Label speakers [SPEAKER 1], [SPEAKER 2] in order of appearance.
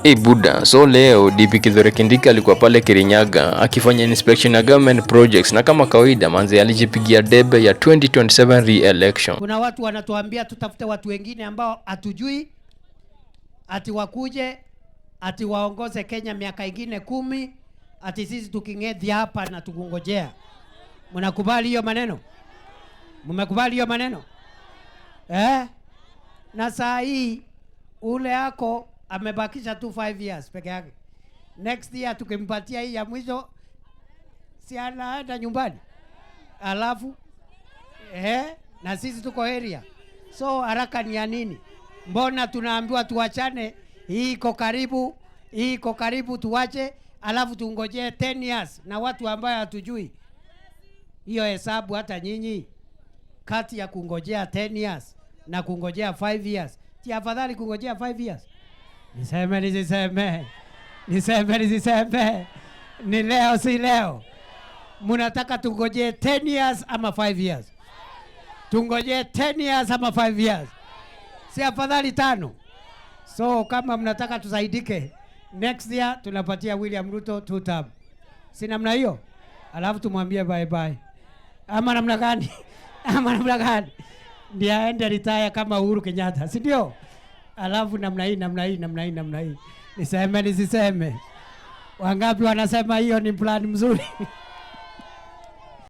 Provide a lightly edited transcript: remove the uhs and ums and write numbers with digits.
[SPEAKER 1] Hey buda, so leo DP Kithure Kindiki alikuwa pale Kirinyaga akifanya inspection ya government projects, na kama kawaida manze alijipigia debe ya 2027 re-election.
[SPEAKER 2] Kuna watu wanatuambia tutafute watu wengine ambao hatujui, ati wakuje ati waongoze Kenya miaka ingine 10, ati sisi tuking'ethia hapa na tukungojea. Mnakubali hiyo maneno? Mmekubali hiyo maneno eh? Na saa hii ule ako amebakisha tu 5 years peke yake. Next year tukimpatia hii ya mwisho, si anaenda nyumbani, alafu na sisi tuko area, so haraka ni ya nini? Mbona tunaambiwa tuachane? Hii iko karibu, hii iko karibu, tuache alafu tungojee 10 years na watu ambayo hatujui. Hiyo hesabu hata nyinyi, kati ya kungojea 10 years na kungojea 5 years, si afadhali kungojea 5 years? Niseme nisiseme? Niseme nisiseme? Ni leo si leo? Munataka tungojee 10 years ama 5 years? Tungojee 10 years ama 5 years? Si afadhali 5? So kama mnataka tusaidike, next year tunapatia William Ruto two term, si namna hiyo? Alafu tumwambie bye bye, ama namna gani? Ama namna gani? Ndiye aende retire kama Uhuru Kenyatta, si ndio? Alafu namna hii, namna hii, namna hii, namna hii. Niseme nisiseme? Wangapi wanasema hiyo ni plan mzuri?